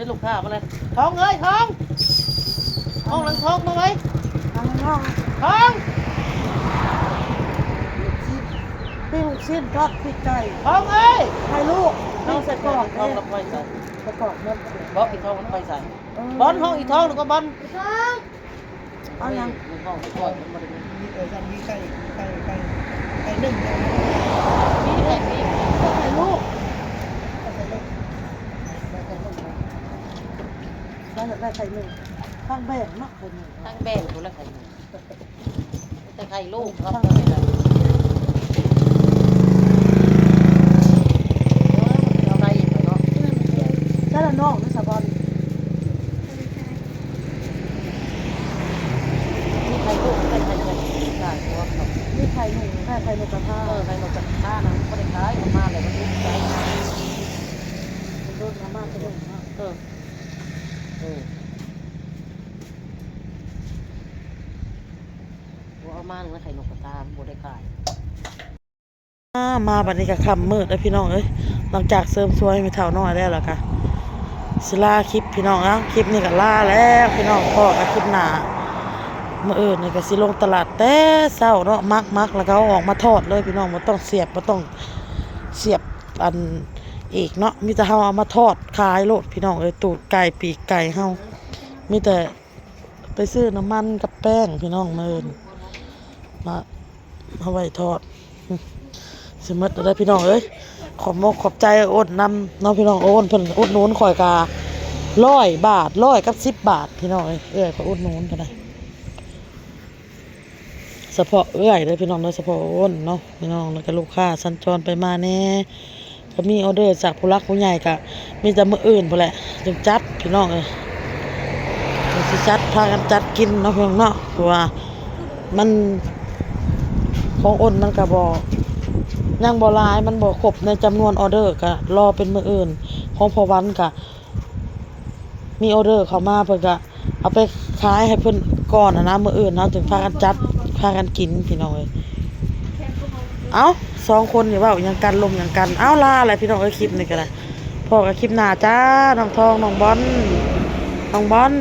ເປັນລູກຄ້າມາແລ້ວ. ທອງເອີຍ ທອງ ທອງ ນາງທອງມາໄວ. ທອງ ທອງ ທອງ ປີ້ງລູກຊີ້ນ ທອດປີ້ງໄກ່. ທອງເອີຍ ໃຫ້ລູກ. ທອງໃສ່ກອກ ທອງລະໄປໃສ່ ປະກອບໝົດ. ບອກອີທອງມັນໄປໃສ່. ເອີ ບອນ ຫ້ອງອີທອງ ແລ້ວກໍບອນ ທອງ. ເອົາຫຍັງ? ມີໄຂ່ ໄຂ່ ໄຂ່ ໄຂ່ໜຶ້ງ ມີໄຂ່ ມີໄຂ່ລູກ ຖ້າຢາກໄດ້ໄຂ່ໜຶ້ງ ທາງແບ່ງເນາະ ໄຂ່ໜຶ້ງ ທາງແບ່ງພຸ້ນລະໄຂ່ໜຶ້ງ ແຕ່ໄຂ່ລູກເນາະ. ເອີ ມັນເອົາໄດ້ອີກແລ້ວເນາະ ແຕ່ລະນ້ອງເດ້ສາວບອນ. ມີໄຂ່ລູກ ໄຂ່ ໄຂ່ ໄຂ່ ໄຂ່ຫົວເຂົາ ມີໄຂ່ໜູ ໄຂ່ ໄຂ່ນົກກະທາ. ເອີ ໄຂ່ນົກກະທານະ ບໍ່ໄດ້ຂາຍ ເອົາມາແລ້ວມັນອຸກໃຈ ມັນໂດນເອົາມາແຕ່ດົນເນາະ. ເອີ ເອີ ບໍ່ເອົາມານະ ໄຂ່ນົກກະທາ ບໍ່ໄດ້ຂາຍ. ອາ ມາບັດນີ້ກະຄ່ຳມືດແລ້ວພີ່ນ້ອງເອີຍ. ຫຼັງຈາກເສີມສວຍແມ່ເຖົ້ານ້ອຍແລ້ວ ແລ້ວກະຊິລາຄລິບພີ່ນ້ອງ. ເອົ້າ ຄລິບນີ້ກະລາແລ້ວພີ່ນ້ອງ ພໍ້ກັນຄລິບໜ້າ. ມື້ອື່ນນີ້ກະຊິລົງຕະຫຼາດແຕ່ເຊົ້າເນາະ ໝັກ ໝັກແລ້ວກະເອົາອອກມາທອດເລີຍພີ່ນ້ອງ. ບໍ່ຕ້ອງສຽບ ບໍ່ຕ້ອງສຽບອັນອີກເນາະ ມີແຕ່ເຮົາເອົາມາທອດຂາຍໂລດພີ່ນ້ອງເອີຍ. ຕູດໄກ່ ປີກໄກ່ເຮົາ ມີແຕ່ ໄປຊື້ນ້ຳມັນກັບແປ້ງພີ່ນ້ອງ ມື້ອື່ນມາ ມາໄວ້ທອດ. ຊິໝົດແລ້ວເດີພີ່ນ້ອງເອີຍ. ຂອບມົກຂອບໃຈອ້ນນຳເນາະພີ່ນ້ອງ. ອ້ນເພິ່ນອຸດໜູນຂ້ອຍກະຮ້ອຍບາດ ຮ້ອຍກັບສິບບາດພີ່ນ້ອງເອີຍ. ເອື້ອຍຂ້ອຍອຸດໜູນກະໄດ້ ສະເພາະເອື້ອຍເດີພີ່ນ້ອງເດີ ສະເພາະອ້ນເນາະພີ່ນ້ອງ. ແລ້ວກະລູກຄ້າສັນຈອນໄປມາແດ່ ກະມີອໍເດີຈາກຜູ້ຫຼັກຜູ້ໃຫຍ່ ກະມີແຕ່ມື້ອື່ນພຸ້ນແຫຼະຈຶ່ງຈັດພີ່ນ້ອງເອີຍ. ຈັ່ງຊິຈັດ ພາກັນຈັດກິນເນາະພີ່ນ້ອງເນາະ ເພາະວ່າມັນ ຂອງອ້ນມັນກະບໍ່ ຍັງບໍ່ຫຼາຍ ມັນບໍ່ຄົບໃນຈຳນວນອໍເດີ ກະລໍເປັນມື້ອື່ນ. ຂອງພໍ່ວັນກະ ມີອໍເດີເຂົ້າມາ ເພິ່ນກະເອົາໄປຂາຍໃຫ້ເພິ່ນກ່ອນຫັ້ນນະ ມື້ອື່ນເຮົາຈຶ່ງພາກັນຈັດ ພາກັນກິນພີ່ນ້ອງເອີຍ. ເອົ້າ ສອງຄົນນີ້ເວົ້າຫຍັງກັນ ລົມຫຍັງກັນ. ເອົ້າ ລາແຫຼະພີ່ນ້ອງເອີຍ ຄລິບນີ້ກະໄດ້ ພໍ້ກັນຄລິບໜ້າຈ້າ. ນ້ອງທອງ ນ້ອງບອນ ນ້ອງບອນ.